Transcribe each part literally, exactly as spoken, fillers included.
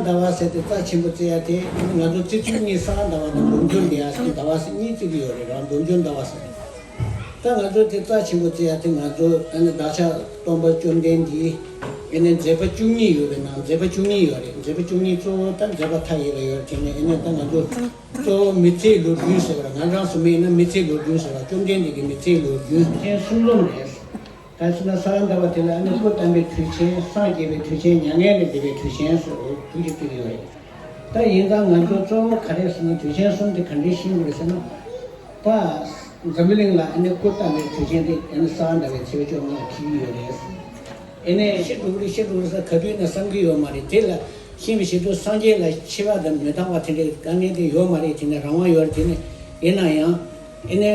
ཟླ་བ་ཟེར་ཏེ་རྩ་ཆེན་པོ་བརྩི་ཡ་དེ་ང་ཚོ་བརྩི་ཚུལ་གཉིས། གསང་བ་ཟླ་བ་དང་འབུམ་འགྱུར་ཟླ་བ་ཟེར་ཏེ་ཟླ་བ་ཟེར་གཉིས་བརྩི་གི་ཡོད་རེད། རང་འབུམ་འགྱུར་ཟླ་བ་ཟེར། ད་ང་ཚོ་དེ་རྩ་ཆེན་པོ་བརྩི་ཡ་དེ་ང་ཚོ་ཨ་ནི་བདག་ཅག་སྟོན་པ་བཅོམ་ལྡན་འདས་ཨ་ནི་མཛད་པ་བཅུ་གཉིས་ཡོད་པའི་ནང་མཛད་པ་བཅུ་གཉིས་ཡོད་རེད། མཛད་པ་བཅུ་གཉིས་གཙོ་བོ་ད་མཛད་པ་མཐའ་ཡས་པ་ཡོད་རེད། དེ་ནས་ཨ་ནི་ད་ང་ཚོ་གཙོ་བོ་མི་ཚེའི་ལོ་རྒྱུས་ཟེར་བ་ང་རང་སུ་མེད་ན་མི་ཚེའི་ལོ་རྒྱུས་ཟེར་བ་བཅོམ་ལྡན་འདས་ཀྱི་མི་ཚེའི་ལོ་རྒྱུས་ཐེངས་གསུམ་རོམ་རེད། ག་ཟེར་ན་གསང་བ་ཟླ་བ་དེ་ལ་ཨ་ནི་སྐུ་བལྟམས་པའི་དུས་ཆེན། སངས་རྒྱས་པའི་དུས་ཆེན། མྱ་ངན་ལས་འདས་པའི་དུས་ཆེན་སོགས་དུས་ཀྱི་བརྩི་གི་ཡོད་རེད། ད་ཡིན་ཙང་ང་ཚོ་གཙོ་བོ་ག་རེ་ཟེར་ན་དུས་ཆེན་གསུམ་དེ་ག་འདྲའི་ཤེས་དགོས་རེད་ཟེར་ན། ད་འཛམ་བུ་གླིང་ལ་ཨ་ནི་སྐུ་བལྟམས་པའི་དུས་ཆེན་དེ་ཨ་ནི་གསང་བ་ཟླ་བའི་ཚེས་པ་བཅོ་ལྔ་ལ་འཁེལ་གྱི་ཡོད་རེད། ཨ་ནི་ཤི་འགྲོ་གི་རེད། ཤི་འགྲོ་གི་རེད་ཟེར་ག་དུས་ན་བསམ་གྱི་ཡོད་མ་རེད། དེ་ལ་ཤི་བའི་ཞིག་ཏུ་སངས་རྒྱས་ལ་འཆི་བ་དང་མི་རྟག་པ་དེ་འདྲའི་དཀའ་ངལ་དེ་ཡོད་མ་རེད། དེ་ནི་རང་དབང་ཡོད་རེད། དེ་ནི་ཡིན་ན་ཡང་ཨ་ནི།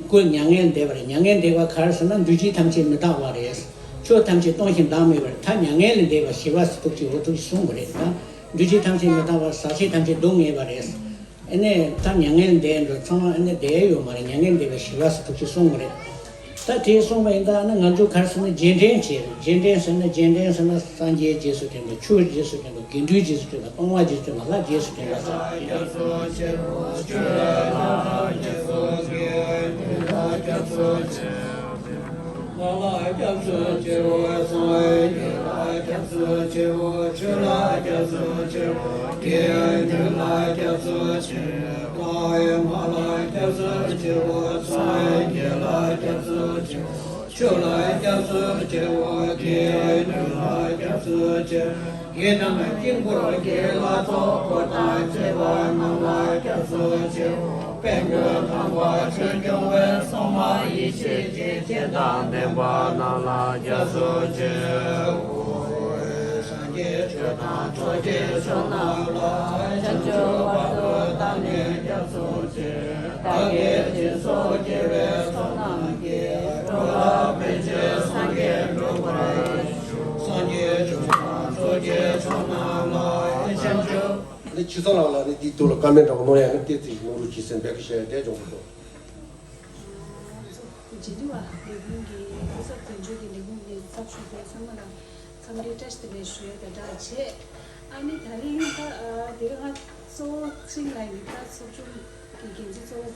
སྐུ་མྱ་ངན་འདས་པ་རེད། མྱ་ངན་འདས་པ་ག་རེ་ཟེར་ན་འདུས་བྱས་ཐམས་ཅད་མི་རྟག་པ་རེད། ཆོས་ཐམས་ཅད་སྟོང་ཞིང་བདག་མེད་པ་རེད། ད་མྱ་ངན་ལས་འདས་པ་ཞི་བ་ཟེར་ཐུགས་ཀྱི་འོ་ཐུགས་ཀྱི་གསུངས་པ་རེད། ད་འདུས་བྱས་ཐམས་ཅད་མི་རྟག་པ། ཟག་བཅས་ཐམས་ཅད་སྡུག་བསྔལ་བ་རེད། ཨ་ནི་ད་མྱ་ངན་འདས་འགྲོ་ཚང་མ་ཨ་ནི་བསྡད་ཡོད་མ་རེད། མྱ་ངན་འདས་པ་ཞི་བ་ཟེར་ཐུགས་ཀྱི་གསུངས་པ་རེད། ད་དེ་གསུངས་པ་ཡིན་ད་ཨ་ནི་ང་ཚོ་ག་རེ་ཟེར་ན་རྗེས་དྲན་བྱེད། རྗེས་དྲན་ཟེར་ན་རྗེས་དྲན་ཟེར་ན་སངས་རྒྱས་རྗེས་སུ་དྲན་པ། ཆོས་རྗེས་སུ་དྲན་པ། དགེ་འདུན་རྗེས་སུ་དྲན་པ། སྤོང་བ་རྗེས་སུ་དྲན་པ། ལྷ་རྗེས་སུ་དྲན་པ། ལྷ་ལ་སྐྱབས་སུ་མཆིའོ། སངས་རྒྱས་ལ་སྐྱབས་སུ་མཆིའོ། ཆོས་ལ་སྐྱབས་སུ་མཆིའོ། དགེ་འདུན་ལ་སྐྱབས་སུ་མཆིའོ། ལྷ་ཡི་མ་ལ་སྐྱབས་སུ་མཆིའོ། སངས་རྒྱས་ལ་སྐྱབས་སུ་མཆིའོ། ཆོས་ལ་སྐྱབས་སུ་མཆིའོ། དགེ་འདུན་ལ་སྐྱབས་སུ་མཆིའོ། དགེ་རྣམས་དཀྱིལ་འཁོར་དགེ་ལ་ཚོགས། འཁོར་དང་བཅས་པ་རྣམས་ལ་སྐྱབས་སུ་མཆིའོ། དཔལ་མགོན་དམ་པ་ཆོས་སྐྱོང་བའི། སྲུང་མ་ཡེ་ཤེས་ཀྱི། རྗེ་དང་ལྡན་པ་རྣམས་ལ་སྐྱབས་སུ་མཆིའོ། སངས་རྒྱས་ཆོས་དང་ཆོས་ཀྱི་མཆོག་རྣམས་ལ། བྱང་ཆུབ་བར་དུ་བདག་ནི་སྐྱབས་སུ་མཆི། བདག་གིས་སྦྱིན་སོགས་བགྱིས་པའི་ཚོགས་རྣམས་ཀྱིས། འགྲོ་ལ་ཕན་ཕྱིར་སངས་རྒྱས་འགྲུབ་པར་ཤོག། སངས་རྒྱས་ཆོས་དང་ཚོགས་ཀྱི་མཆོག་རྣམས་ལ། བྱང་ཆུབ། ནི་ཆུ་ཚང་ལགས་ལ་ནི་འདིའི་ཐོག་ལ་ཀ་མེན་འདྲ་བོ་གནང་ཡ་ནི་ཏོག་ཙམ་གནང་རོགས་གྱིས་ཟེར་འབད་གི་བཤད་ཡ་དེ་སྦྱོང་གི་འདུག། རྗེས་འདྲི་བ་ལས་ཁུངས་ཀྱི་སྐུ་ཚབ་དོན་གཅོད་ཀྱི་ལས་ཁུངས་ནས་ཚབ་ཞུས་པའི་ཚང་མ་ལ་འཚམས་འདྲི་བཀྲ་ཤིས་བདེ་ལེགས་ཞུ་ཡ་དང་སྦྲགས་བྱས། ཨ་ནི་ད་རིང་ད་དེ་རིང་ང་གཙོ་བོ་ཚེ་རིང་ལགས་ཡིན། ད་ཚོགས་ཆུང་གི་འགན་འཛིན་གཙོ་བོ་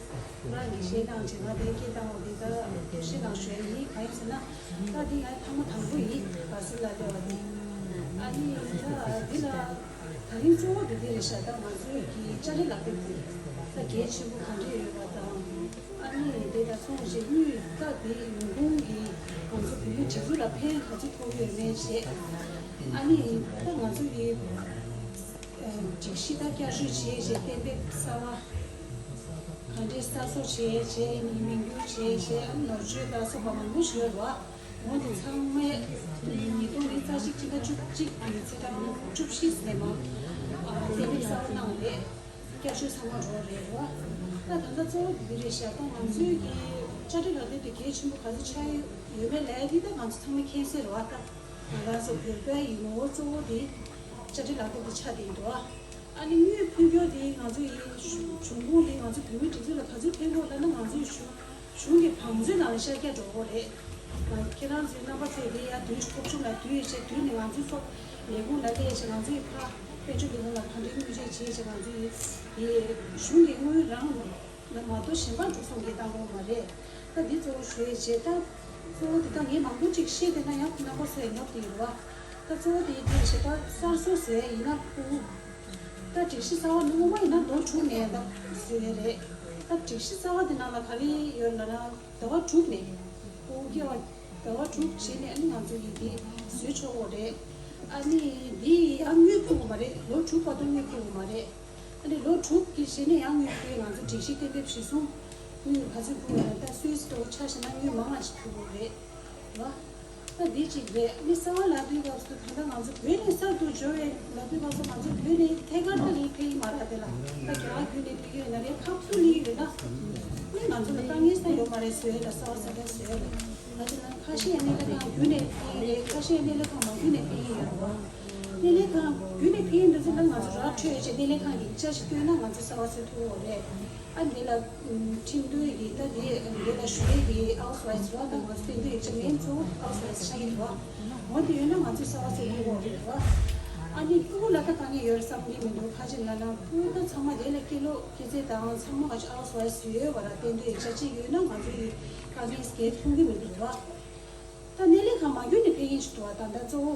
རང་གིས་བཤད་སྟངས་བྱས། ང་དེ་སྐད་བཏང་བ་དེ་ད་ཐུགས་ཞིབ་གནང་ཞུ་ཡ་ཡིན། གང་ཡིན་ཟེར་ན་ད་འདི་ང་ཐེངས་མ་དང་པོ་ཡིན། བར་སེ་ལ་སླེབས་པ་དེ། ཨ་ནི་ད་འདི་ལ་ད་རིང་གཙོ་བོ་དེ་འདི་རེད་ཤག། ད་ང་ཚོའི་གི་དཔྱ་ཁྲལ་ལག་དེབ་དེ་ད་གལ་ཆེན་པོ་ག་འདྲ་ཡོད་པ་དང་། ཨ་ནི་དེ་ད་སོང་རྗེས་དངུལ་ད་དེ་ཡོང་ཁུངས་ཀྱི་ང་ཚོ་བོད་མི་སྒྲིག་འཛུགས་ལ་ཕན་ག་ཚོད་ཐོགས་ཡོད་མེད་བྱས། ཨ་ནི་ད་ང་ཚོ་གི་སྒྲིག་གཞི་ད་བསྐྱར་བཅོས་བྱས་རྗེས་གཏན་འབེབས་གསར་པ་ག་འདྲས་གསར་བཟོ་བྱས་རྗེས་ནི་མིང་འགྱུར་བྱས་རྗེས་ཨ་ནི་ནོར་བཅོས་ད་སོགས་པ་མང་པོ་ཞིག་ཡོད་རེད་བ། འོ་དེ་ཚང་མས་ཉིས་སྟོང་ཉི་ཤུ་རྩ་གཅིག་སྤྱི་ཟླ་བཅུ་གཅིག་ཡོད་ཚེ་ད་མི་བཅུ་བཞི་ནས་མ་གཏན་འབེབས་གསར་པ་གནང་རེད། བསྐྱར་བཅོས་ཚང་མ་འགྲོ་རེད་བ། ད་ད་ལྟ་གཙོ་བོ་འདི་རེད་ཤག། ད་ང་ཚོའི་གི་དཔྱ་ཁྲལ་ལག་དེབ་དེ་གལ་ཆེན་པོ་ག་ཚོད་ཆགས་ཡོད་མེད་ལབ་ཡ་དེ་ད་ང་ཚོ་ཚང་མས་མཁྱེན་གསལ་རེད་བ། ད་ང་རང་ཚོ་བོད་པའི་ཡིན་ནོ་གཙོ་བོ་དེ་དཔྱ་ཁྲལ་ལག་དེབ་དེ་ཆགས་བསྡད་ཡོད་འདུག་བ། ཨ་ནི་དངུལ་ཕུལ་རྒྱུ་དེ་ང་ཚོ་ཡི་འབྱུང་ཁུངས་དེ་ང་ཚོ་བོད་མིའི་སྒྲིག་འཛུགས་ལ་ག་ཚོད་ཕན་ཐོགས་ལབ་ན་ང་ཚོའི་གཞུང་གཞུང་གི་བང་མཛོད་ནང་ལ་ཤར་རྒྱག་འགྲོ་གི་རེད། ང་ཁྱེད་རང་ཚོའི་རྣམ་པ་ཚོས་དེ་ཡར་བསྡུས་ཚོགས་ཆུང་ལ་བསྡུས་ཡོད་ཆེད་བསྡུས་ནས་ང་ཚོའི་ཚོགས་ལས་ཁུངས་ལ་སླེབས་ཆེད་ང་ཚོའི་ཕ་དཔལ་འབྱོར་ལས་ཁུངས་ལ་ག་འདྲའི་དངུལ་བྱེད་བྱེད་ཆེད་ང་ཚོའི་དེ་གཞུང་གི་དངུལ་རང་ལ་མ་གཏོགས་གཞན་པ་འགྲོ་སོང་གི་བཏང་གི་ཡོད་མ་རེད། ད་འདི་གཙོ་བོ་ཞུ་ཡས་བྱས། ད་གཙོ་བོ་དེ་ད་ངས་མང་པོ་ཅིག་བཤད་བསྡད་ན་ཡང་རྣམ་པ་ཚོས་ཉོབ་བསྡད་ཡོད་རེད་བ། ད་གཙོ་བོ་དེ་ཡིན་དུས་བྱས་ད་གསར་བཟོ་ཟེར་ཡ་ཡིན་ན་ཕྲུ་གུ། ད་སྒྲིག་གཞི་གསར་བ་ནི་སྔོན་མ་ཡིན་ན་ལོ་དྲུག་ནས་ད་བཟོས་ཡོད་རེད། ད་སྒྲིག་གཞི་གསར་བ་དེ་ནང་ལ་ག་རེ་ཡོད་ལབ་ན་ཟླ་བ་དྲུག་ནས་ཕྲུ་གུ་སྐྱེ་བ་ཟླ་བ་དྲུག་རྗེས་ནས་ཨ་ནི་ང་ཚོ་ཡིན་དེ་བཟོས་ཆོག་གི་རེད། ཨ་ནི་འདི་ཡང་དངུལ་ཕོག་གི་མ་རེད། ལོ་དྲུག་བར་དུ་དངུལ་ཕོག་གི་མ་རེད། ཨ་ནི་ལོ་དྲུག་གི་རྗེས་ནས་ཡང་དངུལ་ཕོག་ཡས་ང་ཚོ་སྒྲིག་གཞི་གཏན་འབེབས་གཞིར་བཟུང་དངུལ་ག་ཚོད་ཕོག་ཡོད་ན། ད་སུད་སི་ལྟ་བུ་ཆ་བཞག་ན་དངུལ་མང་བ་ཞིག་ཕོག་གི་རེད་བ། ད་འདི་གཅིག་རེད། ཨ་ནི་གསར་བ་ལབ་དུས་སྐབས་སུ་ད་ལྟ་ང་ཚོ་བོད་ནས་གསར་དུ་འབྱོར་བའི་ལབ་དུས་སྐབས་སུ་ང་ཚོ་བོད་ནས་ཐད་ཀར་ད་ལས་ཕེབས་ཀྱི་མ་རེད། དེ་ལ་ད་རྒྱ་གར་བརྒྱུད་ནས་ཕེབས་ཀྱི་ཡོད་ན་རེད། ཁག་ཐུག་ལས་ཀྱི་ཡོད་ན་ཨ་ནི་ང་ཚོ་ལ་དཀའ་ངལ་ས་ཡོད་མ་རེད། བཟོས་ལ་གསར་བ་གསར་པ་བཟོས་ལ། ང་ཚོ་ནང་ཁ་ཤས་གནས་ལས་ཁང་བརྒྱུད་ནས་ཕེབས་ཀྱི་རེད། ཁ་ཤས་གནས་ལས་ཁང་མ་བརྒྱུད་ནས་ཕེབས་ཀྱི་ཡོད་རེད། གནས་ལས་ཁང་བརྒྱུད་ནས་ཕེབས་ཀྱི་འདུག་ཟེར་ན་ང་ཚོ་ར་འཕྲོད་བྱས་གནས་ལས་ཁང་གི་ཅ་ཞིག་བཏོན་ན་ང་ཚོ་གསར་བ་བཟོ་ཐུབ་ཀྱི་རེད། ཨ་འདི་ལ་ཁྲིམས་མཐུན་གྱི་ད་དེ་འདི་ལ་ཞུ་ཡས་ཀྱི་ཨའུ་སི་ཝའི་སི་ར་ད་ང་ཚོ་བསྟན་དོན་ཡིག་ཆ་མིན་ཚོ་ཨའུ་སི་ཝའི་སི་ཆགས་ཀྱི་འདུག་འོ་དེ་ཡོད་ན་ང་ཚོ་གསར་བ་བཟོ་ཐུབ་ཀྱི་རེད་བ། ཨ་ནི་ཕྲུ་གུ་ལ་ད་དཀའ་ངལ་ཡོད་རེད་བསམ་གྱི་མི་འདུག་ག་ཅི་ལབ་ན་ཕྲུ་གུ་ད་ཚང་མ་དེ་ལ་སྐྱེས་ལོ་སྐྱེས་ཚེས་དང་ཚང་མ་ག་ཅི་ཨའུ་སི་ཝའི་སི་ཡོད་པ་ར། དེ་འདྲའི་ཡིག་ཆ་གཅིག་ཡོད་ན་ང་ཚོ་ཡི་དཀའ་ངལ་སྐད་མཐོང་གི་མི་འདུག་ར། ད་སྣེ་ལེན་ཁང་མ་བརྒྱུད་ནས་ཕེབས་མཁན་ཞིག་འདུག་བ། ད་ལྟ་གཙོ་བོ་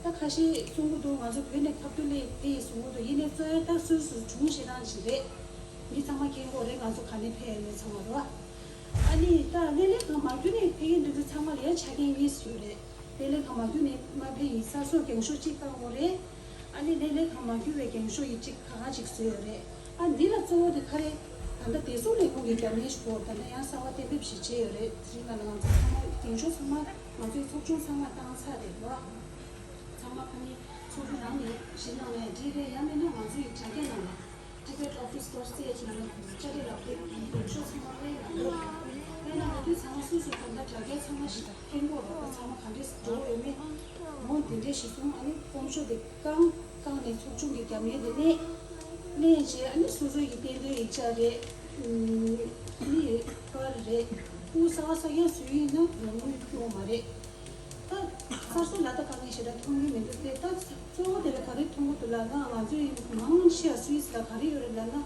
ད་ཁ་ཤས་གསུང་གི་འདུག་ང་ཚོ་བོད་ནས་ཁ་ཐུག་ལས་ཕེབས་ཡིན་གསུང་གི་འདུག་ཡིན་ནའི་གཙོ་ཡ་ད་སུད་སི་སྒྲུང་བཤད་སྟངས་ཤིག་རེད། མི་ཚང་མ་མཁྱེན་གྱི་རེད། ང་ཚོ་ག་ནས་ཕེབས་ཡོད་མེད་ཚང་མ་རེད་བ། ཨ་ནི་ད་སྣེ་ལེན་ཁང་མ་བརྒྱུད་ནས་ཕེབས་མཁན་འདི་ཚོ་ཚང་མ་ལ་ཡ་ཆ་རྐྱེན་གཉིས་ཡོད་རེད། སྣེ་ལེན་ཁང་མ་བརྒྱུད་ནས་མ་ཕེབས་ཡིན་ས་སོགས་འགེངས་ཤོག་གཅིག་བཏང་དགོས་རེད། ཨ་ནི་སྣེ་ལེན་ཁང་མ་བརྒྱུད་པའི་འགེངས་ཤོག་ཡིན་གཅིག་ག་ག་ཅིག་བཟོས་ཡོད་རེད། ཨ་འདི་ལ་གཙོ་བོ་དེ་ག་རེ། ད་ལྟ་བདེ་སྲུང་ལས་ཁུངས་ཀྱི་རྒྱབ་གཉེར་ཞིག་དགོས། ད་ལྟ་ཡང་གསར་བ་གཏན་འབེབས་ཤིག་བྱས་ཡོད་རེད། དེ་རིང་ལ་ང་ཚོ་ཚང་མ་འགེངས་ཤོག་ཚང་མ་ང་ཚོའི་ཚོགས་ཆུང་ཚང་མ་བཏང་ཚར་རེད་བ། ཚང་མ་ཁ་ནས་ཚོགས་ཆུང་ནང་ནས་གཞི་ནང་ནས་འགྲིག་རེད། ཡང་མིན་ན་ང་ཚོ་ཡི་དྲ་རྒྱ་ནང་ལ་Tibet Office dot C H ནང་ལ་བཅར་འདྲི་ལག་དེབ་ཀྱི་འགྲེལ་བཤད་ཚང་མ་སླེབས་ཡོང་འདུག་དཔེར་ན་ང་ཚོས་ཚང་མ་སུ་སུ་གང་ལྟར་དྲ་རྒྱ་ཚང་མ་ཞིག་མཁྱེན་གྱི་རེད། ད་ཚང་མ་ག་འདྲས་འགྲོ་ཡོད་མེད་འོ་དེ་འདྲས་ཞིག་གསུངས། ཨ་ནི་སྐོམ་ཤོག་དེ་བཀང་བཀང་ནས་ཚོགས་ཆུང་གི་རྒྱབ་གཉེར་དེ་གནས་གནས་རྗེས་ཨ་ནི་སོ་སོ་ཡི་བསྟན་དོན་ཡིག་ཆ་རེད། ཨ་ནི་པར་རེད། ཁུ་གསར་བ་གསར་རྐྱང་བཟོས་ཡིན་ན་ལོ་དངུལ་ཕུལ་བ་མ་རེད། ད་གསར་བཟོ་ལ་ད་དཀའ་ངལ་ཞེ་དྲག་མཐོང་གི་མི་འདུག་སྟེ། ད་གཙོ་བོ་དེ་ལ་ག་རེ་མཐོང་གི་འདུག་ལབ་ན། ང་ཚོའི་མང་ཆེ་བ་སུད་སི་ལ་ག་རེ་ཡོད་རེད་ལབ་ན།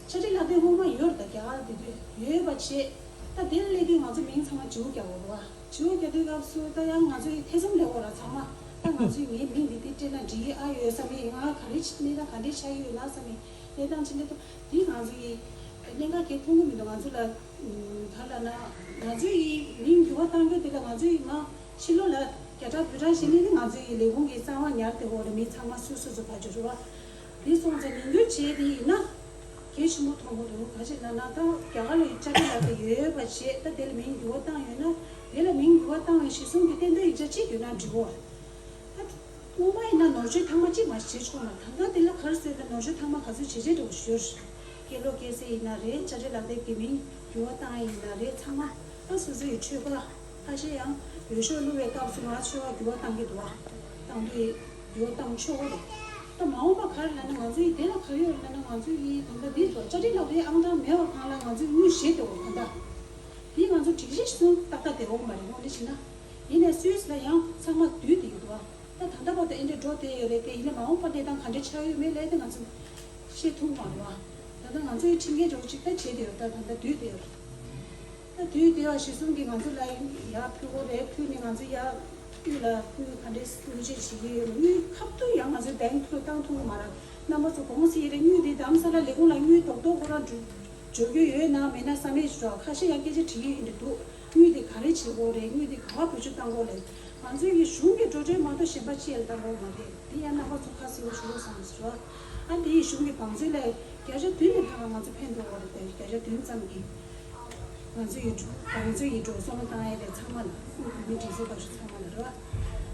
ཕྱག་བྲིས་ལག་དེབ་སྔོན་མ་ཡོད་རེད། ད་རྒྱ་གར་དེ་དུས་ཡོད་པ་བྱས། ད་དེ་ལ་སླེབས་དུས་ང་ཚོ་མིང་ཚང་མ་བརྗེ་པོ་རྒྱག་དགོས་རེད་བ། བརྗེ་པོ་རྒྱག་དུས་སྐབས་སུ་ད་ཡང་ང་ཚོ་ཡི་ཐེ་ཚོམ་སླེབས་དགོས་རེད། ཚང་མ་ད་ང་ཚོའི་ངའི་མིང་འདི་འདི་སྤྲད་ན་འགྲིག་གི་ཨ་ཡོད་བསམ་ཡིན། ང་ག་རེ་གནས་སྟངས་ག་འདྲས་ཆགས་ཀྱི་ཡོད་ན་བསམ་ཡིན། གནས་སྟངས་ཕྱི་འདི་ད་འདི་ང་ཚོ་ཡི་གནད་འགག་གལ་མཐོང་གི་མི་འདུག་ང་ཚོ་ལ་ག་ལབ་ན། ང་ཚོ་ཡི་མིང་འགྱུར་བ་གཏང་རྒྱུ་དེ་ལ་ང་ཚོ་ཡི་མ་ཕྱི་ལོགས་ལ་རྒྱ་གྲགས་བོད་གྲགས་བྱེད་ནི་ནི་ང་ཚོ་ཡི་ལས་ཁུངས་ཀྱི་རྩ་བ་ཉར་དེ་འོག་ལ་མི་ཚང་མ་སུ་སུ་སུ་ཕར་འགྱུར་བ། དེ་སོང་ཙང་མིང་འགྱུར་བྱས་དེ་ཡིན་ན་གལ་ཆེན་པོ་མཐོང་གི་འདུག་ག་ཅི་ལབ་ན་ད་རྒྱ་གར་ལ་ཡི་ཅ་ལི་ལབ་པ་ཡོད་པ་བྱས། ད་དེ་ལ་མིང་འགྱུར་བ་བཏང་ཡོད་ན་དེ་ལ་མིང་འགྱུར་བ་བཏང་བའི་གཞི་བཟུང་གི་བསྟན་དོན་ཡིག་ཆ་གཅིག་ཡོད་ན་འགྲིག་གོ། ད་སྔོན་མ་ཡིན་ན་ནོར་བཅོས་ཐེངས་མ་གཅིག་མ་བྱེད་ཆོག་མ། ད་ལྟ་དེ་ལ་ག་རེ་བཟོས་ན་ནོར་བཅོས་ཐེངས་མ་ག་ཚོད་བྱེད་བྱེད་འགྲོ་ཞོར། སྐྱེས་ལོ་སྐྱེས་ཚེས་ཡིན་ན་རེད། བཅའ་ཁྲིམས་ལག་དེབ་ཀྱི་མིང་འགྱུར་བ་བཏང་ཡིན་ན་རེད། ཚང་མ་ད་སོ་སོ་ཡི་འཕྲོད་པ་ཁ་ཤས་ཡང་འོས་ཤོག་བླུག་པའི་སྐབས་སུ་ང་ཚོ་འགྱུར་བ་བཏང་གི་འདུག་བ། བཏང་དུས་འགྱུར་བ་བཏང་ཆོག་གི་རེད། ད་མ་འོངས་པ་ག་རེ་ལབ་ན་ང་ཚོ་ཡི་དེ་ལ་ག་རེ་ཡོད་ལབ་ན། ང་ཚོ་ཡི་ད་ལྟ་འདི་ཚོ་བཅའ་ཁྲིམས་ལག་དེབ་ཨང་གྲངས་མེད་པ་གང་ལ་ང་ཚོས་དངུལ་བཞེས་དེ་འོ་ད་ལྟ་འདི་ང་ཚོ་སྒྲིག་གཞི་གསུམ་ཏག་ཏག་དེ་འོང་མ་རེད། འོང་ནི་བྱས་ན། ཡིན་ནའི་སུད་སི་ལ་ཡང་ཚང་མ་བསྡུས་ཏེ་ཡོད་དོ། ད་ད་ལྟ་བར་དུ་ཨེ་འདྲ་འགྲོ་བསྡད་ཡོད་རེད་དེ། ཡིན་ནའི་མ་འོངས་པ་གནས་སྟངས་ག་འདྲ་ཆགས་ཡོད་མེད་ལས་དེ་ང་ཚོ་ཤེས་ཐུབ་མ་རེད་བ། ད་ལྟ་ང་ཚོའི་ཁྲིམས་འགལ་འགྲོ་གཅིག་ད་བྱས་བསྡད་ཡོད། ད་ད་ལྟ་བསྡུས་བསྡད་ཡོད། ད་བསྡུས་བསྡད་པ་གཞི་བཟུང་གིས་ང་ཚོ་ལ་ཡར་ཕུལ་དགོས་རེད། ཕུལ་ནས་ང་ཚོ་ཡར་དབུས་ལ་དངུལ་ག་འདྲས་དངུལ་བཅོལ་བྱེད་ཀྱི་ཡོད། དངུལ་ཁ་ཐུག་ཡང་ང་ཚོའི་བེང་ཁ་ལ་བཏང་ཐུབ་ཀྱི་མ་རེད། རྣམ་པ་ཚོ་དགོངས་སེལ་རེད། དངུལ་དེ་དྷ་རམ་ས་ལ་ལས་ཁུངས་ལ་དངུལ་རྡོག་རྡོག་ཁོ་རང་འགྲོ་འགྲོ་རྒྱུ་ཡོད་ན་མེད་ན་བསམ་ཡས་ཞུ་རོགས། ཁ་ཤས་ཡང་སྐད་ཆ་དྲི་གི་ཡོད་འདྲ་འདུག་དངུལ་དེ་ག་རེ་བྱེད་དགོས་རེད། དངུལ་དེ་ག་པར་བེད་སྤྱོད་གཏང་དགོས་རེད། ང་ཚོའི་གི་གཞུང་གི་འགྲོ་གྲོན་མ་གཏོགས་གཞན་པ་ཅི་ཡང་གཏང་དགོས་མ་རེད། དེ་ཡང་རྣམ་པ་ཚོ་ཁ་གསལ་པོ་ཞུ་རོགས་བསམ་ཞུ་རོགས། ཨ་དེ་ཡི་གཞུང་གི་བང་མཛོད་ལས་བརྒྱ་ཆ་བདུན་ནས་ལྷག་ང་ཚོ་ཕན་ཐོགས་པ་རེད་དེ། བརྒྱ་ཆ་བདུན་ཙམ་གྱིས་ང་ཚོ་ཡི་བང་མཛོད་ཡི་འགྲོ་སོང་བཏང་ཡས་དེ་ཚང་མ་ལ་དངུལ་བུད་མེད་སྒྲིག་འཛུགས་པ་ཚོ་ཚང་མ་ལ་རེད་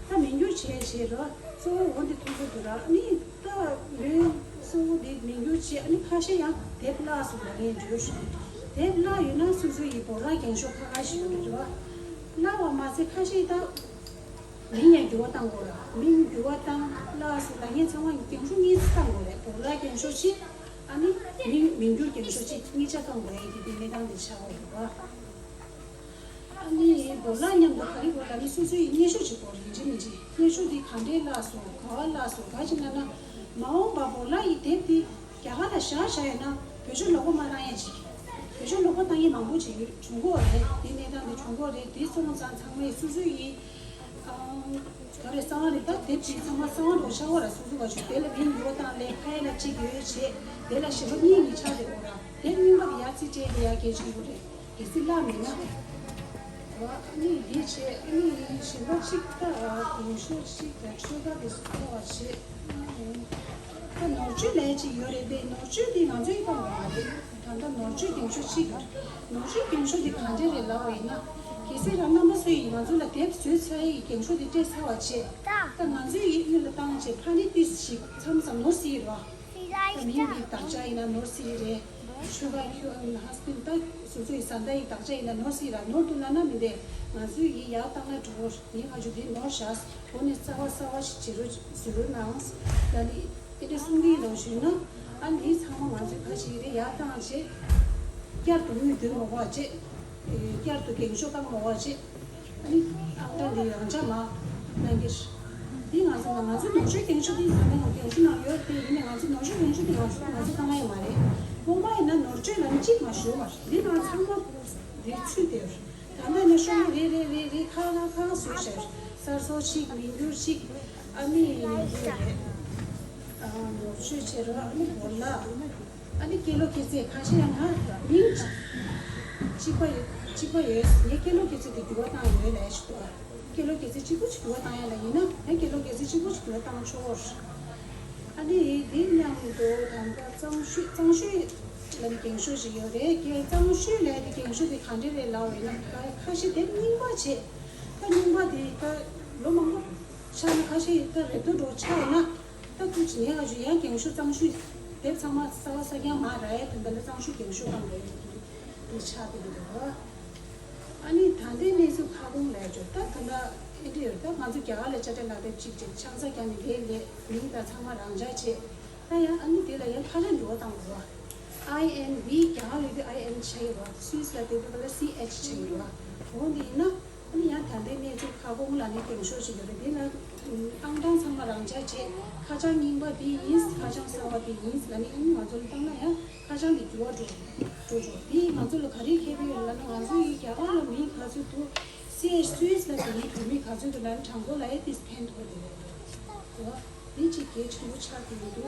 བ། ད་མིང་བསྒྱུར་བྱས་བྱས་རེད་བ། གཙོ་བོ་འོ་འདི་མཐོང་གི་འདུག་ར། ཨ་ནི་ད་ལོའི་གཙོ་བོ་འདི་མིང་བསྒྱུར་བྱས། ཨ་ནི་ཁ་ཤས་ཡང་དེབ་བརླགས་སོང་ལབ་མཁན་འདུག་དེབ་བརླགས་ཡོད་ན་སོ་སོ་ཡི་བོར་བརླག་འགེངས་ཤོག་ཁ་ཁ་ཞིག་ཡོད་རེད་བ། བརླགས་པ་མ་ཟད་ཁ་ཤས་ད། མིང་ཡང་འགྱུར་བ་བཏང་དགོས་ར། མིང་འགྱུར་བ་བཏང་བརླགས་སོང་ལབ་མཁན་ཚང་མ་འགེངས་ཤོག་གཉིས་བཏང་དགོས་རེད། བོར་བརླག་འགེངས་ཤོག་གཅིག་ཨ་ནི་མིང་མིང་བསྒྱུར་འགེངས་ཤོག་གཅིག་གཉིས་ཆ་བཏང་དགོས་ཡ་གི་དེ་གནས་སྟངས་དེ་ཆགས་ཡོད་རེད་བ། ཨ་ནི་བོར་བརླག་མཉམ་དུ་ག་རེ་དགོས་ལབ་ན་སོ་སོ་ཡི་སྙན་ཞུ་ཅིག་དགོས་རེད། ཡིན་གཅིག་མིན་གཅིག་སྙན་ཞུ་འདི་ག་འདྲས་བརླགས་སོང་། ག་པར་བརླགས་སོང་། ག་ཅིག་ན་ན་མ་འོངས་པ་བོར་བརླག་ཡི་དེབ་འདི་རྒྱ་གར་ལ་བཞག་བཞག་ཡོད་ན་བོད་ཆོས་ལོག་པ་མ་བཏང་ཡ་ཅིག་བོད་ཆོས་ལོག་པ་བཏང་ཡ་མང་པོ་ཅིག་བྱུང་གི་ཡོད་རེད། དེ་གནས་སྟངས་དེ་བྱུང་གི་ཡོད་རེད། དེ་སོང་ཙང་ཚང་མས་སོ་སོ་ཡི་ག་རེ་གསང་བ་རེད། ད་དེབ་ཅིག་ཚང་མ་གསང་བ་འགྲོ་ཤ་བ་ར། སོ་སོ་བ་ཞུ་དེ་ལ་མིང་འགྱུར་བ་བཏང་ལས་ཕ་ཡ་ལ་གཅིག་ཡོད་བྱས་དེ་ལ་ཞེ་པོ་གཉིས་གཉིས་ཆགས་བསྡད་ཡོད་ར། དེབ་རྙིང་པ་ཡ་རྩིས་སྤྲད་དེ་ཡ་གལ་ཆེན་པོ་རེད། གལ་སྲིད་བརླག་མེད་ན། ཨ་ནི་འདི་བྱས། ཨ་ནི་གཞན་པ་གཅིག་ད་འགེངས་ཤོག་གཅིག་དང་ཆོལ་ཁ་དེ་ཚོ་ཐོག་བ་བྱས། ད་ནོར་བཅོས་ལས་ཅིག་ཡོད་རེད་པས། ནོར་བཅོས་དེ་ང་ཚོའི་ཐོག་མ་རེད། ད་ལྟ་ནོར་བཅོས་འགེངས་ཤོག་གཅིག་ཡོད་རེད། ནོར་བཅོས་འགེངས་ཤོག་དེ་ག་འདྲས་རེད་ལབ་པ་ཡིན་ན། གལ་སྲིད་རང་རྣམ་པ་ཚོ་ཡིས་ང་ཚོ་ལ་དེབ་བཟོས་ཚར་ཡི་འགེངས་ཤོག་དེ་སྤྲད་ཚར་བ་བྱས། ད་ང་ཚོའི་ཡི་དབུས་ལ་བཏང་བྱས་ཕ་ནི་ཏིས་ཞིག་མཚམས་མཚམས་ནོར་སྲིད་རོ། ད་མིང་གི་དག་ཆ་ཡིན་ན་ནོར་སྲིད་རེད། ཆོལ་ཁ་ཁྱོད་ཨ་ནི་ཧ་སི་པན་ད་སོ་སོ་ཡི་བཟའ་ཟླ་ཡི་དག་ཆ་ཡིན་ན་ནོར་སྲིད་ར། ནོར་འདུག་ལབ་ན་མི་འདྲ། ང་ཚོའི་ཡི་ཡར་བཏང་ན་འགྲོ་ཡིན། ང་ཚོ་དེ་ནོར་བཞག་འོ་ནས་རྩ་བ་གསར་བ་ཞིག་བྱེད་རོགས་བཟོ་རོགས་གནང་། ད་ནི་དེ་འདྲ་གསུང་གི་ཡིན་ལབ་ཞུས་ན། ཨ་ནི་ཚང་མ་ང་ཚོའི་ཁ་ཅིག་རེ་ཡར་བཏང་བྱས། བསྐྱར་དུ་དངུལ་བསྡུ་མ་དགོས་པ་བྱས། བསྐྱར་དུ་འགེངས་ཤོག་བཏང་མ་དགོས་པ་བྱས། ཨ་ནི་ཨང་གྲངས་འདི་རང་འཇགས་མ་གནང་གི། འདི་ང་ཚོ་ང་ཚོ་ནོར་བཅོས་འགེངས་ཤོག་འདི་ང་ཚོ་འགེངས་ཤོག་ནང་ཡོད་དེ་ཡིན་ནའི་ང་ཚོ་ནོར་བཅོས་འགེངས་ཤོག་འདི་ང་ཚོ་ང་ཚོ་བཏང་ཡ་མ་རེད། སྔོན་མ་ཡིན་ན་ནོར་བཅོས་ལ་ནི་གཅིག་མ་ཞུ་བར་འདི་ནང་ཚང་མ་འདི་ཚུད་དེ་ད་ལྟ་ནི་ཤོག་རེ་རེ་རེ་རེ་ཁ་ཁ་ཁ་བཟོས་བྱས་གསར་བཟོ་གཅིག་མི་འགྱུར་གཅིག་ཨ་ནི་འདི་རེད། ནོར་བཅོས་བྱེད་རོགས་ཨ་ནི་བོར་ལ། ཨ་ནི་སྐྱེས་ལོ་སྐྱེས་ཚེས་ཁ་ཤས་ཡང་ང་མིང་གཅིག་པ་ཡོད་གཅིག་པ་ཡོད་ངས་སྐྱེས་ལོ་སྐྱེས་ཚེས་དེ་འགྱུར་བ་བཏང་ཡོད་ལས་ཞུ་དོ། སྐྱེས་ལོ་སྐྱེས་ཚེས་གཅིག་པུ་ཞིག་འགྱུར་བ་བཏང་ཡ་ལ་ཡིན་ན་ཡང་སྐྱེས་ལོ་སྐྱེས་ཚེས་གཅིག་པུ་ཞིག་འགྱུར་བ་བཏང་ཆོག་ཨ་ནི་དེ་མཉམ་དུ་ད་ལྟ་གཙང་ཤོས་གཙང་ཤོས་ལ་ནི་འགེངས་ཤོག་ཞིག་ཡོད་རེད། ཀྱེ་གཙང་ཤོས་ལས་དེ་འགེངས་ཤོག་དེ་ག་འདྲས་རེད་ལབ་ཡིན་ན་ད་ཁ་ཤས་དེབ་རྙིང་པ་བྱས་ད་རྙིང་པ་དེ་ད་ལོ་མང་པོ་ཆགས་ན་ཁ་ཤས་ད་རེབ་ཏུ་འགྲོ་ཆགས་ཡོད་ན། ད་ཐུགས་རྗེ་ཆེ། ཡང་ཞུ་ཡང་འགེངས་ཤོག་གཙང་ཤོས་དེབ་ཚང་མ་གསར་པ་གསར་རྐྱང་མ་རག་ཡས་དོན་དག་ལ་གཙང་ཤོས་འགེངས་ཤོག་གང་རེད་འདི་ཆགས་བསྡད་ཀྱི་འདུག་ཨ་ནི་ད་ལྟའི་གནས་ཚུལ་ཁ་སྐོང་ལས་བརྗོད་ད་ད་ལྟ་ཨེ་འདྲ་ཡོད་ད་ང་ཚོ་རྒྱ་གར་ལ་དཔྱ་ཁྲལ་ལག་དེབ་གཅིག་བྱས་ཆང་ས་རྒྱག་ནས་ལས་ལས་མིང་ད་ཚང་མ་རང་འཇགས་བྱས་ད་ཡང་ཨ་ནི་དེ་ལ་ཡང་ཁ་བྱང་འགྱུར་བ་བཏང་དགོས་ར། ཨའི་ཨེན་བྷི་རྒྱ་གར་ལ་དེ་ཨའི་ཨེན་ཆགས་ཡོད་ར། སུད་སི་ལ་དེ་དུས་ལ་སི་ཨེཆ་ཆགས་ཡོད་ར། འོ་འདི་ཡིན་ན། ཨ་ནི་ཡང་ད་ལྟའི་གནས་ཚུལ་ཁ་སྐོང་ལ་ནི་འགེངས་ཤོག་ཅིག་ཡོད་རེད། འདི་ལ་ཨང་གྲངས་ཚང་མ་རང་འཇགས་བྱས་ཁ་བྱང་རྙིང་པ་འདི་ཡིན། ཁ་བྱང་གསར་པ་འདི་ཡིན་ལ་ནི་ཨ་ནི་ང་ཚོ་ལ་བཏང་ན་ཡང་ཁ་བྱང་འདི་འགྱུར་བ་འགྲོ་འགྲོ་འགྲོ། འདི་ང་ཚོ་ལ་ག་རེ་ཁེ་ཕན་ཡོད་ལབ་ན་ང་ཚོ་ཡི་རྒྱ་གར་ལ་མི་ག་ཚོད་འདུག་སི་ཨེཆ་སུད་སི་ལ་དེ་ཡི་བོད་མི་ག་ཚོད་འདུག་ལབ་ན་གྲངས་ཐོ་ལ་ཨེ་ཏིས་ཕན་ཐོགས་དེ་རེད་འདུག་འདི་གཅིག་གལ་ཆེན་པོ་ཆགས་ཀྱི་མི་འདུག་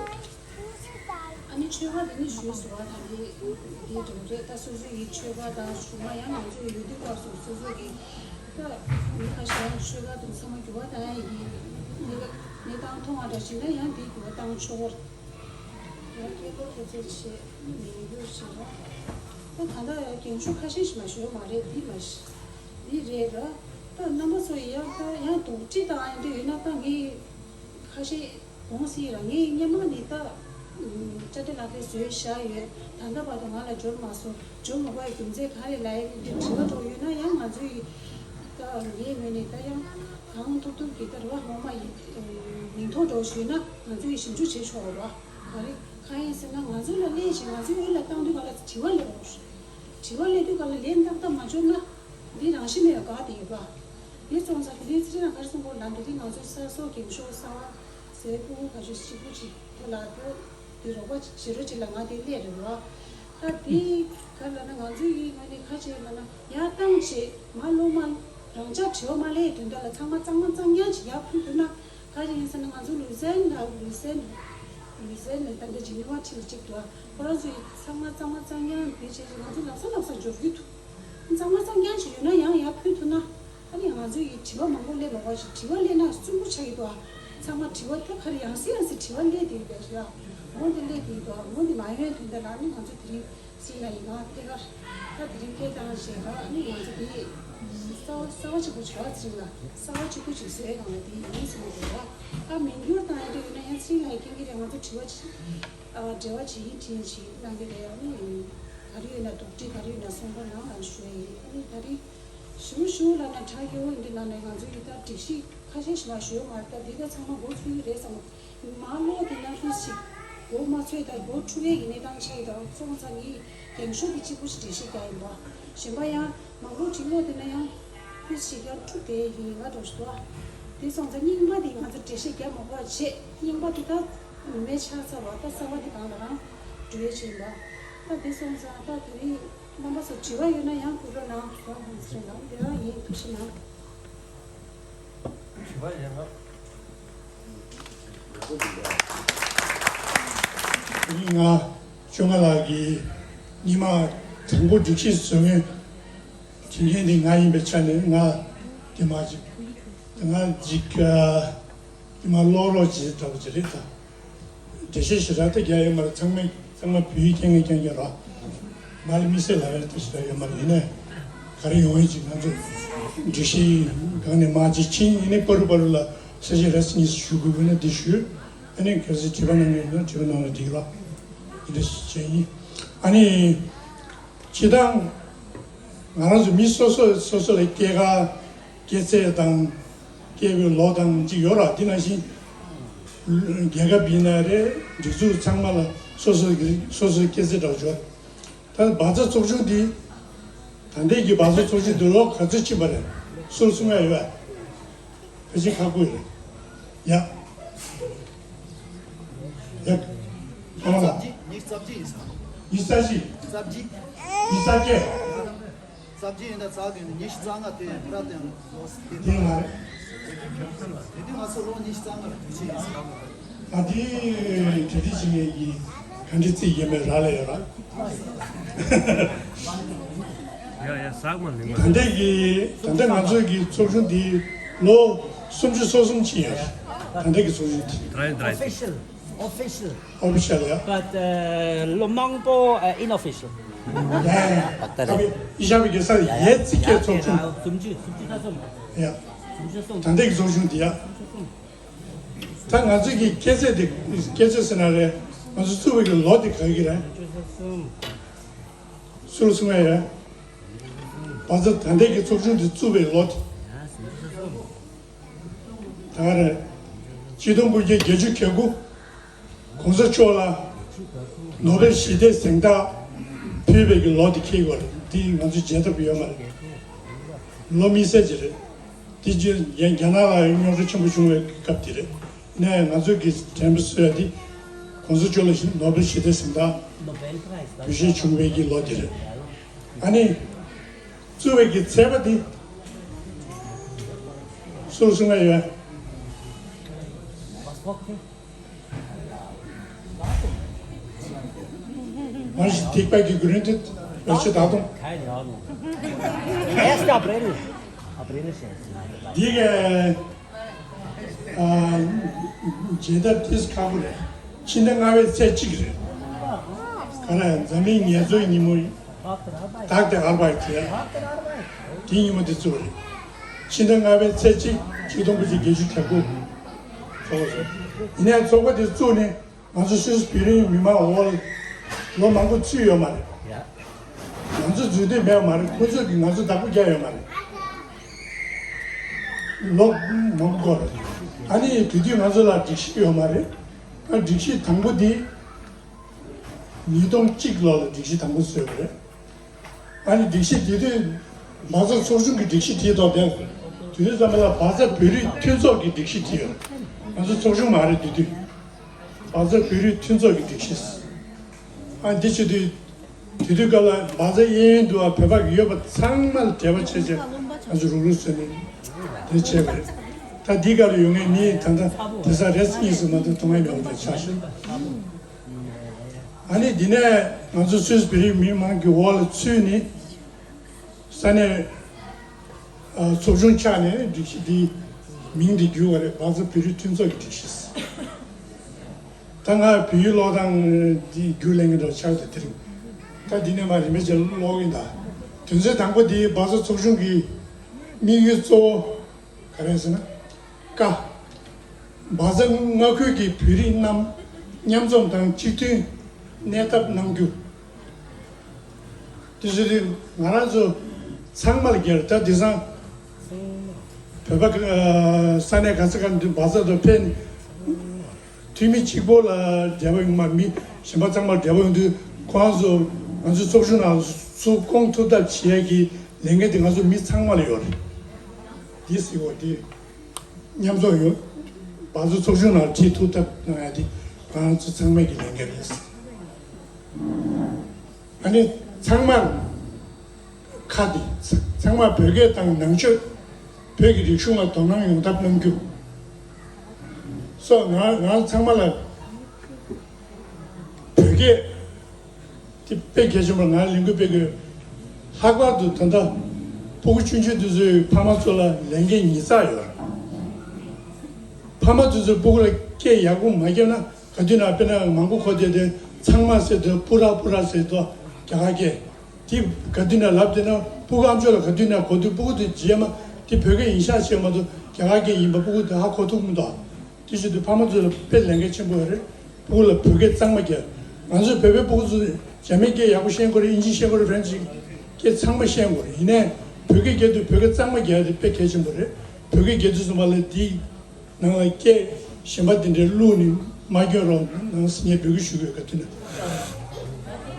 ཨ་ནི་ཆོལ་ཁ་དེ་ནི་ཞུས་སོང་བ་དང་དེ་དེ་འགྲོ་རེད། ད་སོ་སོ་ཡི་ཆོལ་ཁ་དང་གཞུང་མ་ཡང་ང་ཚོ་ཡོད་དུས་སྐབས་སུ་སོ་སོ་གི་ད་མི་ཁ་ཤས་ཆོལ་ཁ་དང་ཚང་མ་འགྱུར་བ་བཏང་ཡ་ཡིན། གནས་གནས་སྟངས་མཐོང་བ་འདྲ་ཞིག་ན་ཡང་དེ་འགྱུར་བ་བཏང་ཆོག་གོ། ཡང་སྐད་ལོ་སྐད་ཚོད་བྱེད་མི་འགྱུར་ཞིག་ལ་ད་ད་ལྟ་འགེངས་ཤོག་ཁ་ཤས་ཤིག་མ་ཞུ་མ་རེད། འདི་མ་ཤི་འདི་རེད་ར། ད་རྣམ་པ་ཚོ་ཡང་ད་ཡང་དོགས་འདྲི་དང་ཡང་འདི་ཡོད་ན་ད་ངས་ཁ་ཤས། གོང་སྲིད་རང་ངའི་སྔོན་མ་ནས་ད་དཔྱ་ཁྲལ་ལག་ཁྱེར་བཟོས་བཞག་ཡོད། ད་ལྟ་བར་དུ་ང་ལ་འབྱོར་མ་སོང་། འབྱོར་མ་དགོས་པའི་རྒྱུ་མཚན་ག་རེ་ལབ་ཡིན་དེ་དྲི་བ་འགྲོ་ཡོད་ན་ཡང་ང་ཚོའི་ད་ངའི་ངོས་ནས་ད་ཡང་གང་ཐུབ་ཐུབ་ཀྱིས་ད་རེ་བ་ངོ་མ་ཡིན་མིང་ཐོ་འགྲོ་ཞུས་ན་ང་ཚོས་ཞིབ་འཇུག་བྱེད་ཆོག་རེད་བ། ག་རེ་གང་ཡིན་ཟེར་ན་ང་ཚོ་ལ་སླེབས་ཤིང་ང་ཚོའི་འོས་ལ་བཏང་དུས་ག་ལ་དྲི་བ་སླེབས་རོགས། དྲི་བ་སླེབས་དུས་ག་ལ་ལན་ཏག་ཏག་མ་འབྱོར་ན་འདི་རང་བཞིན་མེད་པའི་དགའ་དེ་ཡོད་པ། དེ་སོང་ཙང་དེ་རིང་ཚེ་རིང་ལ་ག་རེ་གསུང་དགོས་ལབ་ན་དེ་རིང་ང་ཚོའི་གསར་བཟོ་འགེངས་ཤོག་གསར་བ་ཟེར་ཕྲུ་གུ་ཁ་ཤས་གཅིག་པུ་གཅིག་དེ་ལ་དེ་དེ་རོགས་པ་བྱེད་རོགས་བྱེད་ལ་ང་དེ་སླེབས་རེད་བ། ད་དེ་ག་ལབ་ན་ང་ཚོའི་ཡིན་ང་ནི་ཁ་ཆེ་ལབ་ན་ཡར་བཏང་བྱེད་མ་སློབ་མ་རང་ཅག་དྲི་བ་མ་སླེབས་དོན་དག་ལ་ཚང་མ་གཙང་མ་གཙང་རྐྱང་ཅིག་ཡར་ཕུལ་ཐུབ་ན་ག་རེ་ཡིན་ཟེར་ན་ང་ཚོ་ལུས་སེམས་ལ་ལུས་སེམས་ལུས་སེམས་ལ་ད་ལྟ་ཇི་ནི་ཝ་ཁྲི་ལ་གཅིག་འདུག་ཁོ་རང་ཚོ་ཡི་ཚང་མ་གཙང་མ་གཙང་རྐྱང་དེ་བྱས་ང་ཚོ་ལམ་སང་ལམ་སང་འབྱོར་གྱི་འདུག་གཙང་མ་གཙང་རྐྱང་ཞིག་ཡོད་ན་ཡང་ཡར་ཕུལ་ཐུབ་ན། ཨ་ནི་ང་ཚོ་ཡི་དྲི་བ་མང་པོ་སླེབས་མ་དགོས་ཤིག་དྲི་བ་སླེབས་ན་རྩུབ་པོ་ཆགས་ཀྱི་འདུག་ཨ། ཚང་མ་དྲི་བ་ད་ག་རེ་ཡང་སེ་ཡང་སེ་དྲི་བ་སླེབས་བསྡད་ཡོད་པས་ཤག་འོ་འདི་སླེབས་བསྡད་ཡོད་འདུག་འོ་འདི་མ་ཡོང་དོན་དག་ལ་ཨ་ནི་ང་ཚོ་དེ་རིང་སྲིད་ལ་ཡིན་ང་ཐད་ཀར་ད་དེ་རིང་སྐད་བཏང་བྱས་ལ་ཨ་ནི་ང་ཚོ་དེ་གསར་བ་གསར་བ་གཅིག་པུ་བྱས་པ་ཚེ་རིང་ལ་གསར་བ་གཅིག་པུ་ཅིག་བཟོས་གང་ལ་དེ་ཡིན་ཟེར་ནས་འདུག་ཨ། མི་འགྱུར་བཏང་ཡ་དེ་ཡོད་ན་ཡང་ཚེ་རིང་ལ་ཡི་རྐྱེན་གྱིས་རེད། ང་ཚོ་དྲི་བ་ཅིག་ཨ། འབྲེལ་བ་བྱེད་ཡིན་དྲིན་ཆེ་གནང་གི་རེད། ཨ་ནི་ག་རེ་ཡོད་ན་དོགས་འདྲི་ག་རེ་ཡོད་ན་གསུང་པ་ནང་ལ་ཞུ་ཡ་ཡིན། ཨ་ནི་ད་རེས་ཞུ་ཞུ་ལབ་ན་དྲ་རྒྱ་འོན་འདི་ནང་ནས་ང་ཚོ་ཡི་ད་སྒྲིག་གཞི་ཁ་ཤས་ཤིག་མ་ཞུ་མ་རེད། ད་འདི་ད་ཚང་མ་འགོ་ཚུགས་ཀྱི་རེད་བསམ། མ་ལོག་དེ་ན་ལྷུ་ཞིག་འགོ་མ་ཚུགས་ད་འགོ་འཁྲུག་ཡས་ཀྱི་གནས་སྟངས་ཆགས་ཡོད་དང་སོང་ཙང་ངས་འགེངས་ཤོག་གི་གཅིག་པུ་ཞིག་འགྲེལ་བཤད་རྒྱག་ཡིན་པ། གཞན་པ་ཡང་མང་པོ་ཅིག་ཀློག་བསྡད་ན་ཡང་ཁུ་ཞིག་ཀྱང་འཁྲུག་བསྡད་ཡིན་ང་འགྲོ་ཞིག་འདུག་དེ་སོང་ཙང་རྙིང་པ་དེ་ང་ཚོ་འགྲེལ་བཤད་རྒྱག་མ་དགོས་པ་བྱེད། རྙིང་པ་དེ་ད་ནུ་མའི་ཆགས་ཚར་བ་ད་གསར་པ་དེ་གང་ལ་རང་འགྲོ་ཡས་བྱེད་ཡིན་པ། ད་དེ་སོང་ཙང་ད་དེ་རིང་རྣམ་པ་ཚོ་དྲི་བ་ཡོད་ན་ཡང་ཕུལ་རོགས་གནང་། དྲི་བ་ཧོན་སི་རེད་ལ་དེ་རང་ཡིན་ཐུགས་ཞིབ་གནང་། དྲི་བ་ཡོད་ན། ང་བཅོ་ལྔ་ལགས་ཀྱིས་ཉི་མ་དང་པོ་སྒྲིག་གཞི་བཟོ་མཁན་བྱེད་མཁན་དེ་ང་ཡིན་པའི་ཆ་ནས་ང་དེ་མ་ཅིག་ང་ཅིག་དེ་མ་ཀློག་རོགས་བྱེད་འདྲ་པོ་ཅིག་རེད་ད། འགྲེལ་བཤད་ཞེ་དྲག་ད་རྒྱག་ཡོད་མ་རེད། ཚང་མས་ཚང་མ་བོད་ཡིག་སྐྱོན་ངེས་སྐྱོན་གྱི་རོགས། ང་ལ་དམིགས་བསལ་ལབ་ཡ་ད་ཞེ་དྲག་ཡོད་མ་རེད། ཡིན་ནའི་ག་རེ་ཡོང་ཡིན་ཅིག་ང་ཚོ་འགྲེལ་བཤད་གང་ནས་མ་ཅིག་ཕྱིན་ཡིན་ནའི་པ་རུ་པ་རུ་ལ་ས་ཆ་རེ་ས་གཉིས་སུ་ཞུ་དགོས་དགོས་ན་འདི་ཞུ། ཨ་ནི་གལ་སྲིད་དྲི་བ་གནང་མཁན་ཡོད་ན་དྲི་བ་གནང་ན་འགྲིག་རོགས། འདི་འདྲ་ཞིག་བྱས་ཡིན། ཨ་ནི་སྤྱིར་བཏང་ང་རང་ཚོ་མི་སོ་སོ་སོ་སོ་ལ་སྐྱེས་སྐར་སྐྱེས་ཚེས་དང་སྐྱེས་པའི་ལོ་དང་ཅིག་ཡོད་ར། དེ་ནང་བཞིན་རྒྱལ་ཁབ་ཡིན་ན་རེད། སྒྲིག་འཛུགས་ཚང་མ་ལ་སོ་སོ་གི་སོ་སོའི་སྐྱེས་ཚེས་འདྲ་བོ་ཡོད། ད་བ་ཛ་ཚོགས་ཆུང་འདི་ད་ལྟའི་གི་བ་ཛ་ཚོགས་ཆུང་འདི་ལོ་ག་ཚོད་ཕྱིན་པ་རེད། སུར་གསུང་ཡ་ཡོད། ཕལ་ཆེར་ཁག་པོ་ཡོད། ཡ། ཡ། ཨ་མ་ལགས། ཉི་ཤུ་རྩ་བཞི། ཉི་ཤུ་རྩ་བཞི། རྩ་བཞི། ཉི་ཤུ་རྩ་བརྒྱད། རྩ་བརྒྱད་ཡིན་ན་རྩ་བརྒྱད་ཡིན་ན་ཉི་ཤུ་རྩ་ལྔ་དེ་ཡང་ཕྲ་དེ་ཡང་ལོ་སི་དེ། དེ་ང་རེད། དེ་དུས་ང་ཚོ་ལོ་ཉི་ཤུ་རྩ་ལྔ་ལ་དུས་ཆེན་ཡིན་ཟེར། ད་དེ་གྲ་སྒྲིག་བྱེད་མཁན་གྱི་ག་འདྲ་རྩིས་ཡོད་མེད་རག་ལས་ཡོད་ར། ཡ་ཡ་ཟག་མ་ལིང་མ། ད་ལྟ་གི་ད་ལྟ་ང་ཚོ་གི་ཚོགས་ཆུང་འདི་ལོ་སུམ་ཅུ་སོ་གསུམ་ཕྱིན་ཡོད་རེད། ད་ལྟ་གི་ཚོགས་ཆུང་འདི། དྲན་དྲན། Official, official. Official, yeah. But, uh, lo mangpo, uh, inofficial. Yeah, yeah, yeah. But that I mean, ཡ་ཡ་ཡ་ཡ་ཡ་ཡ་ཚིག་སྐད་ཚོགས་ཆུང་། སུམ་ཅུ་སུམ་ཅུ་ད་སོང་། ཡ། སུམ་ཅུ་སོང་། ད་ལྟ་གི་ཚོགས་ཆུང་འདི་ཡ། ད་ང་ཚོ་གི་སྐད་ཆ་དེ་སྐད་ཆ་ཟེར་ན་རེད། ང་ཚོ་བཙུགས་པའི་གི་ལོ་དེ་ག་གི་རེད། སུམ་ཅུ་སོང་། སུ་ལ་གསུང་ཡ་ཡོད། བ་ཚ་ད་ལྟའི་གི་ཚོགས་ཆུང་དེ་བཙུགས་པའི་ལོ་དེ། ད་ག་རེད། ཆིག་སྟོང་དགུ་བརྒྱ་བརྒྱད་ཅུ་གྱ་དགུ། གོང་ས་མཆོག་ལ་ནོ་བེལ་ཞི་བདེའི་གཟེངས་རྟགས་ཕུལ་བའི་གི་ལོ་དེ་འཁེལ་གྱི་ཡོད་རེད། འདི་ང་ཚོས་བརྗེད་ཐབས་ཡོད་མ་རེད། ལོ་དམིགས་བསལ་ཅིག་རེད། དེ་རྗེས་རྒྱ་རྒྱ་ནག་ལ་རྙོག་དྲ་ཆེན་པོ་བྱུང་བའི་སྐབས་དེ་རེད། ནས་ང་ཚོས་ཀྱི་དྲན་པ་གསོ་ཡ་དེ། གོང་ས་མཆོག་ལ་ནོ་བེལ་ཞི་བདེའི་གཟེངས་རྟགས་འབུལ་བཞེས་བྱུང་བའི་གི་ལོ་དེ་རེད། ཨ་ནི། བཙུགས་པའི་གི་ཚེས་པ་དེ། སུ་གསུང་ག་ཡོད། མ་གཞི་ཐིག་པ་གི་གུ་རིན་དུ་ལོ་ཕྱི་ཟླ་སྟོང་། འདི་གའི་ཨ། བརྗེད་ཐབས་ཏིས་ཁག་པོ་རེད། ཕྱི་ཟླ་ལྔ་པའི་ཚེས་གཅིག་རེད། ག་རེ་འཛམ་གླིང་ངལ་རྩོལ་ཉིན་མོ་ཡིན། དག་དེ་ཨར་བག་དེ། དེ་ཉིན་མོ་དེ་བཙུགས་རེད། ཕྱི་ཟླ་ལྔ་པའི་ཚེས་གཅིག་ཆིག་སྟོང་དགུ་བརྒྱ་བརྒྱད་ཅུ་གྱ་དགུ། ཚོགས་སོང་། ཡིན་ནའི་ཚོགས་པ་དེ་བཙུགས་ནས་ང་ཚོ་སུད་སི་བོད་རིགས་མི་མང་འོག་ལ་ལོ་མང་པོ་ཚུད་ཡོད་མ་རེད། ང་ཚོ་འཛུལ་འདོད་མེད་པ་མ་རེད། ཁོ་ཚོས་ཀྱིས་ང་ཚོ་བདག་པོ་རྒྱག་ཡོད་མ་རེད། ལོ་མང་པོ་འགོར་རེད། ཨ་ནི་དེ་དུས་ང་ཚོ་ལ་སྒྲིག་གཞི་ཡོད་མ་རེད། ཨ་སྒྲིག་གཞི་དང་པོ་དེ། ཉིས་སྟོང་གཅིག་ལོ་ལ་སྒྲིག་གཞི་དང་པོ་བཟོས་པ་རེད། ཨ་ནི་སྒྲིག་གཞི་དེ་དུས་བ་ཚ་ཚོགས་ཆུང་གི་སྒྲིག་གཞི་དེའི་ཐོག་བསྡད། དེ་དུས་ཙམ་པ་ལ་བ་ཚ་བོད་རིགས་མཐུན་ཚོགས་ཀྱི་སྒྲིག་གཞི་དེ་ཡོད། ང་ཚོ་ཚོགས་ཆུང་མ་རེད་དེ་དུས། བ་ཚ་བོད་རིགས་མཐུན་ཚོགས་ཀྱི་སྒྲིག་གཞི། ཨ་འདི་བྱེད་དུས། དེ་དུས་སྐབས་ལ་བ་ཚ་གཡས་གཡོན་དུ་བ་བོད་པ་ཡོད་པ་ཚང་མ་ལ་འབྲེལ་བ་བྱས་བྱས་ང་ཚོ་རུག་རུག་བཟོས་ནས་དེ་བྱས་པ་རེད། ད་འདི་སྐབས་ལ་ཡོད་མཁན་མི་ད་ལྟ་དེ་ས་རེ་གཉིས་སུ་མ་གཏོགས་མཐོང་མཁན་མེད་པ་དེ་ཆགས་སོང་། ཨ་ནི་འདི་ནས་ང་ཚོ་སུད་སི་བོད་རིགས་མི་མང་གི་འོག་ལ་ཚུད་ནས་ས་གནས་ཨ་ཚོགས་ཆུང་ཆགས་ནས་སྒྲིག་གཞི་འདི་མིང་འདི་བསྒྱུར་བ་རེད། བ་ཚ་བོད་རིགས་མཐུན་ཚོགས་ཀྱི་སྒྲིག་གཞི། ད་ང་བོད་ཡིག་ཀློག་སྟངས་འདི་རྒྱུགས་ལེན་གྱི་འདྲ་ཆགས་ཏེ་དེ་རིང་། ད་འདི་ནས་མར་རིམ་པས་བྱས་ཀློག་གིན་གདའ། དོན་ཚན་དང་པོ་འདི་བ་ཚ་ཚོགས་ཆུང་གི་དམིགས་ཡུལ་གཙོ་བོ་ག་རེ་ཟེར་ན། ཀ་བ་ཚ་མངའ་ཁུལ་གྱི་བོད་རིགས་རྣམས་མཉམ་འཛོམས་དང་གཅིག་མཐུན་གནས་ཐབས་གནང་རྒྱུ། དེ་ཚོ་དེ་ང་རང་ཚོ་ཚང་མ་ལ་སྒེར་ད་དེང་སང་བོད་པ་ས་གནས་ག་ས་ག་འདི་བ་ཚ་དང་ཕན་འཐུས་མི་གཅིག་པོ་ལ་འབྲེལ་བ་ཡོང་མ་མི་གཞན་པ་ཚང་མ་འབྲེལ་བ་ཡོང་དུས་ཁོ་རང་ཚོ་ང་ཚོ་ཚོགས་ཆུང་ནང་ཚུར་སྐོང་ཐུབ་ཐབས་བྱེད་ཡས་ཀྱི་ལས་འགན་དེ་ང་ཚོ་མི་ཚང་མ་ལ་ཡོད་རེད། འདི་སྲིད་འོ་འདི། མཉམ་འཛོམས་ཡོད། བ་ཚ་ཚོགས་ཆུང་ནང་ཁྲིད་ཐུབ་ཐབས་གནང་ཡ་དེ་ང་ཚོ་ཚང་མའི་གི་ལས་འགན་རེད། ཨ་ནི་ཚང་མར་ཁ་འདི་ཚང་མ་བོད་སྐད་དང་ནང་ཆོས་བོད་ཀྱི་རིག་གཞུང་ལ་དོ་སྣང་ཡོང་ཐབས་གནང་རྒྱུ། སོ་ང་ང་ཚང་མ་ལ་བོད་སྐད། དེ་དཔེ་གལ་ཆེན་པོ་ང་ལས་འགུལ་སྤེལ་དགོས། ལྷག་པར་དུ་ད་ལྟ་སྤུ་གུ་ཆུང་ཆུང་དེ་ཚོའི་ཕ་མ་ཚོ་ལ་ལས་འགན་ཉིས་བརྩེགས་ཡོད། ཕ་མ་དེ་ཚོས་སྤུ་གུ་ལ་སྐད་ཡག་པོ་མ་བརྒྱབ་ན་ག་དུས་ན་དཔེར་ན་མང་པོ་གོ་བསྡད་དེ་ཚང་མ་ཟེར་དུས་པུ་ར་པུ་ར་ཟེར་དུས་རྒྱ་གར་སྐད། དེ་ག་དུས་ན་ལབ་བསྡད་ན་སྤུ་གུ་ཨམ་ཅོག་ལ་ག་དུས་ན་གོ་དུས་སྤུ་གུ་དེ་རྗེས་མ་དེ་བོད་སྐད་ཡིན་ཤག་བྱས་མ་གཏོགས་རྒྱ་གར་སྐད་ཡིན་པ་སྤུ་གུ་དེ་ཧ་གོ་ཐུབ་མི་འདུག་དེ་བྱེད་དུས་ཕ་མ་ཚོ་ལ་དཔེ་ལས་འགན་ཆེན་པོ་ཡོད་རེད། སྤུ་གུ་ལ་བོད་སྐད་གཙང་མ་རྒྱབ། ང་ཚོའི་བོད་པའི་སྤུ་གུ་ཚོ་འཇར་མན་སྐད་ཡག་པོ་ཤེས་དགོས་རེད། ཨིན་ཇི་ཤེས་དགོས་རེད། ཧྥ་རན་སི་སྐད་ཚང་མ་ཤེས་དགོས་རེད། ཡིན་ནའི་བོད་སྐད་རྒྱབ་དུས་བོད་སྐད་གཙང་མ་རྒྱག་ཡ་དེ་དཔེ་གལ་ཆེན་པོ་རེད། བོད་སྐད་རྒྱབ་དུས་ཙམ་པ་ལ་དེའི་ནང་ལ་སྐད་གཞན་པ་དེ་འདྲའི་བླུགས་ནས་མ་སྐྱོན་རོགས་གནང་ཟེར་ངས་འབོད་སྐུལ་ཞུ་དགོས་ག་དུས་ན།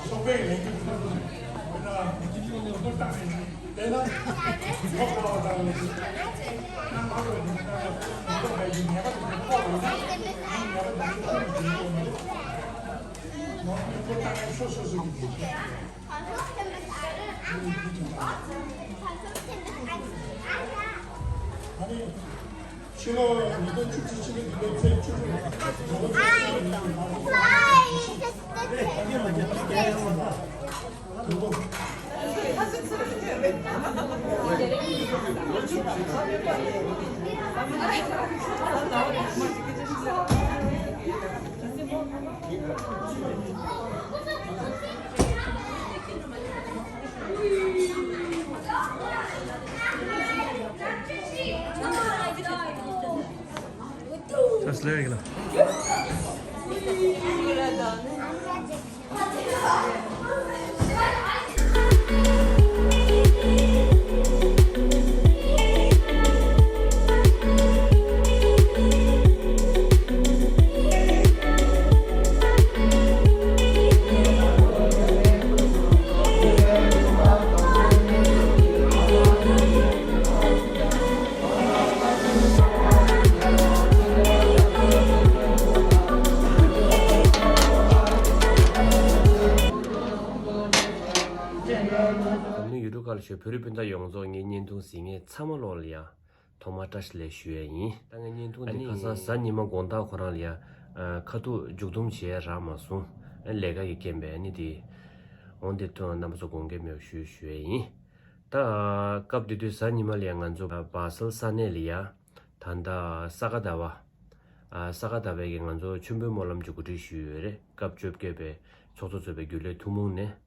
ཚོགས་པའི་ལས་འགུལ་ཁག་ཏུ་མི་སྣ་མི་སྤྱི་ཚོགས་ནས་ཧུར་ཐག་གནང་ཞིང་དེ་ན་ལོ་འཁོར་བ་དང་ནི་ནང་མ་རོགས་ཀྱི་ནང་ལ་མི་ཐོག་པའི་ཉེས་པ་དང་ཁོ་ ཕྱི་ལོ་ཉིས་སྟོང་བཅུ་གཅིག་ཕྱི་ལོ་ཉིས་སྟོང་ཚེས་བཅུ་དྲུག་ཉིན་གྲངས་བཅུ་དྲུག་ལ། ད་ནི་ཡུ་ཊུབ་ཁ་ལ་ཞུ་བོད་རིགས་སྤུན་ཟླ་ཡོངས་རྫོགས་ངའི་བརྙན་ཐུང་གཟིགས་མཁན་ཚང་མ་ལོག་ལ་ཡ། ཐོག་མར་བཀྲ་ཤིས་བདེ་ལེགས་ཞུ་ཡས་ཡིན། ད་ངའི་བརྙན་ཐུང་འདི་ཁ་སང་གཟའ་ཉི་མ་དགོང་དག་ཁོ་རང་ལ་ཡ། ཁ་ཐུག་མཇུག་བསྡོམས་བྱས་རག་མ་སོང་། ལས་ཀ་གི་རྐྱེན་པས་ནི་དེ། འོན་ཏེ་ཐོན་རྣམ་པ་ཚོ་དགོངས་འགལ་མེད་པ་ཞུ་ཞུ་ཡས་ཡིན། ད་སྐབས་དེ་དུས་གཟའ་ཉི་མ་ལ་ཡ་ང་ཚོ་བྷ་སལ་ས་གནས་ལ་ཡ། ད་ལྟ་ས་ག་ཟླ་བ། ས་ག་ཟླ་བའི་གི་ང་ཚོ་མཆོད་འབུལ་སྨོན་ལམ་གྱི་གོ་སྒྲིག་ཞུས་ཡོད་རེད། སྐབས་བཅོ་བརྒྱད་པའི་ཚོགས་གཙོ་གཙོས་པའི་རྒྱུན་ལས་ཐུན་མོང་ནས།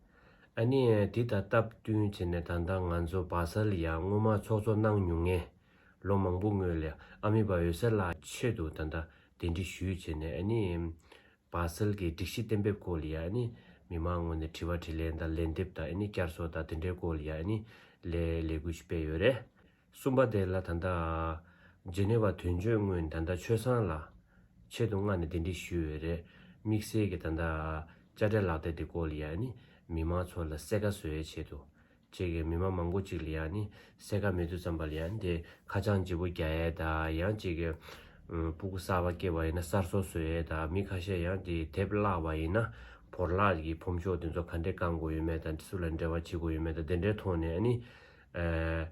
ཨ་ནི་དེ་དང་སྟབས་བསྟུན་བྱས་ནས་ད་ལྟ་ང་ཚོ་བྷ་སལ་ཡང་སྔོན་མ་ཚོགས་གཙོ་གནང་མྱོང་མཁན། ལོ་མང་པོ་སྔོན་ལ་ཨ་མི་བྷ་ཡོ་སེ་ལགས་ཆེད་དུ་ད་ལྟ་གདན་འདྲེན་ཞུས་བྱས་ནས། ཨ་ནི་བྷ་སལ་གྱི་སྒྲིག་གཞི་གཏན་འབེབས་སྐོར་ལ་ཡང་ཨ་ནི་མི་མང་ངོས་ནས་དྲི་བ་དྲིས་ལན་དང་ལན་འདེབས་དང་། ཨ་ནི་བསྐྱར་གསོ་དང་དེ་འདྲའི་སྐོར་ལ་ཡང་ཨ་ནི་ལས་ལས་འགུལ་ཞིག་སྤེལ་ཡོད་རེད། གསུམ་པ་དེ་ལ་ད་ལྟ་ཇི་ནི་ཝ་དོན་གཅོད་སྔོན་ད་ལྟ་ཆོས་བཟང་ལགས་ཆེད་དུ་མངགས་ནས་གདན་འདྲེན་ཞུས་ཡོད་རེད། དམིགས་བསལ་གྱི་ད་ལྟ་དཔྱ་ཁྲལ་ལག་དེབ་དེ་སྐོར་ལ་ཡང་ནི་མི་མང་ཚོ་ལ་གསལ་ཁ་བཟོ་ཡའི་ཆེད་དུ། ཅིག་གི་མི་མང་མང་པོ་ཅིག་ལ་ཡང་ནི་གསལ་ཁ་མེད་དུས་ཙམ་པ་ལ་ཡང་དེ་ཁ་བྱང་ལྗིད་པོ་རྒྱག་ཡས་དང་། ཡང་ཅིག་གི་ཨུམ་སྤུ་གུ་གསར་པ་སྐྱེས་པ་ཡིན་ན་གསར་བཟོ་བཟོ་ཡས་དང་། མི་ཁ་ཤས་ཡང་དེ་དེབ་བརླག་པ་ཡིན་ན་བོར་བརླག་གི་ཕོམ་ཤོག་དེ་ཚོ་ག་འདྲས་བཀང་དགོས་ཡོད་མེད་དང་། སུ་ལ་འབྲེལ་བ་བྱེད་དགོས་ཡོད་མེད་དང་། དེ་འདྲའི་ཐོག་ནས་ཨ་ནི་ཨ།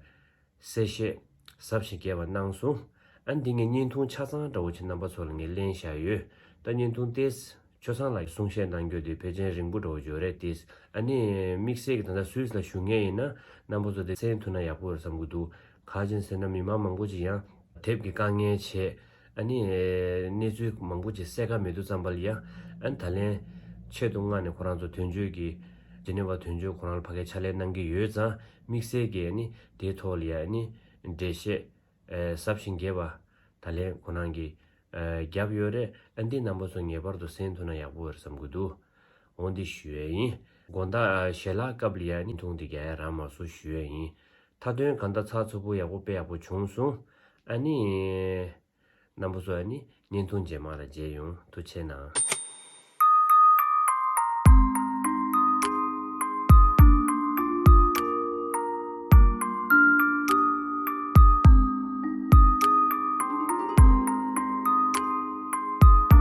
གསལ་བཤད་ཟབ་ཞིང་རྒྱས་པ་གནང་སོང་། ཨ་ནི་འདི་ངས་བརྙན་ཐུང་ཆ་ཚང་འདྲ་བོ་ཅིག་རྣམ་པ་ཚོ་ལ་ངས་ལེན་བཞག་ཡོད། ད་བརྙན་ཐུང་དེ་ཆོས་བཟང་ལགས་ཀྱིས་གསུང་བཤད་གནང་རྒྱུ་དེ་ཕལ་ཆེར་རིང་པོ་འདྲ་བོ་ཅིག་ཡོད་རེད་དེ། ཨ་ནི་དམིགས་བསལ་གྱི་ད་ལྟ་སུད་སི་ལ་བཞུགས་མཁན་ཡིན་ན་རྣམ་པ་ཚོ་དེ་གསན་ཐུབ་ན་ཡག་པོ་རེད་བསམ་གྱི་འདུག་ག་རེ་བྱས་ཟེར་ན་མི་མང་མང་པོ་ཅིག་ཡང་དེབ་ཀྱི་དཀའ་ངལ་བྱས། ཨ་ནི་གནས་ཚུལ་མང་པོ་ཅིག་གསལ་ཁ་མེད་དུས་ཙམ་པ་ལ་ཡང་། ཨ་ནི་ད་ལན་ཆེད་དུ་མངགས་ནས་ཁོ་རང་ཚོ་དོན་གཅོད་ཀྱི་ཇི་ནི་ཝ་དོན་གཅོད་ཁོ་རང་ལ་ཕ་གིར་ཕྱག་ལས་གནང་གི་ཡོད་ཙང་། དམིགས་བསལ་གྱིས་ཨ་ནི་དེའི་ཐོག་ལ་ཡང་ཨ་ནི་འགྲེལ་བཤད་ཟབ་ཞིང་རྒྱས་པ་ད་ལན་ཁོ་རང་གིས་བརྒྱབ་ཡོད་རེད། ཨ་ནི་འདི་རྣམ་པ་ཚོ་ངེས་པར་དུ་གསན་ཐུབ་ན་ཡག་པོ་ཡོད་རེད་བསམ་གྱི་འདུག་འོ་འདི་ཞུ་ཡས་ཡིན། དགོང་དག་ཞལ་ལག་སྐབས་ལ་ཡང་བརྙན་ཐུང་འདི་རྒྱག་ཡ་རག་མ་སོང་ཞུ་ཡས་ཡིན། མཐའ་དོན་གང་ལྟར་ཚགས་ཚུད་པོ་ཡག་པོ་དཔེ་ཡག་པོ་བྱུང་སོང་། ཨ་ནི། རྣམ་པ་ཚོ་ཨ་ནི་བརྙན་ཐུང་རྗེས་མ་ལ་མཇལ་ཡོང་། ཐུགས་རྗེ་གནང་།